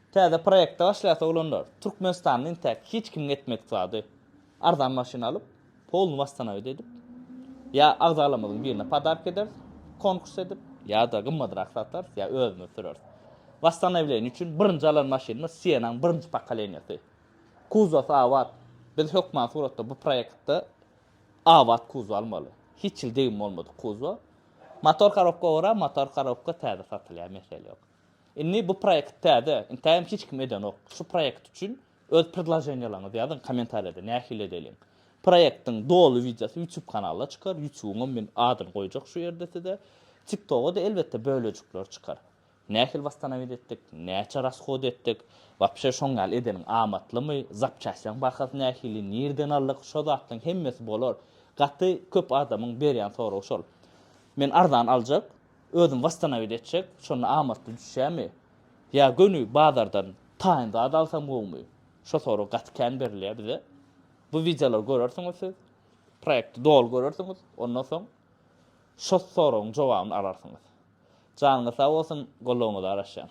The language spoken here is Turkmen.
Täze proýekte başlaýas oglanlar. Türkmenistanda intäk hiç kimiň etmedik zady. Arzan maşyn alyp, polny wasstanowit edip, ýa agzalarymyzyň birine podark ederis, konkurs edip, ýa-da gymmadrak satarys, ýa özümiz süreris. Wasstanowleniýe üçin birinji alan maşynymyz Sienna-nyň birinji pokoleniýasy. Kuzowasy abat. Biz hökman suratda bu proýektde abat kuzow almaly. Hiç hili degim bolmadyk kuzow. Motor korobka görä motor korobka täze satylýar mesele ýok. Indi bu proýekt täze, intägem hiç kim edenok. Şu proýekt üçin öz predloženiýalaryňyzy ýazyň kommentariýada nähili edeliň. Proýektiň doly wideosy YouTube kanalda çykar, YouTube'yňam men adyny goýjak şu ýerde size. TikToga-da elbetde bölejikler çykar. Nähili wastanowit etdik, näçe rashod etdik, wapşe şoň ýaly edeniň amatlymy, zapçastlaryň bahasy nähili, nirden aldyk, şo zatlaryň hemmesi bolar. Gaty köp adamyň berýän soragy şol. Men arzan aljak, özüm wastanowit etjek, şonda amatly düşýärmi? Ýa göni bazardan taýyn zat alsam gowumy? Şo sorag gaty kän berilýär bize. Bu wideolary görersiňiz siz, proýekti doly görersiňiz, ondan soň şo soragyň jogabyny alarsyňyz. Janyňyz sag bolsun, goldawyňyza garaşýan.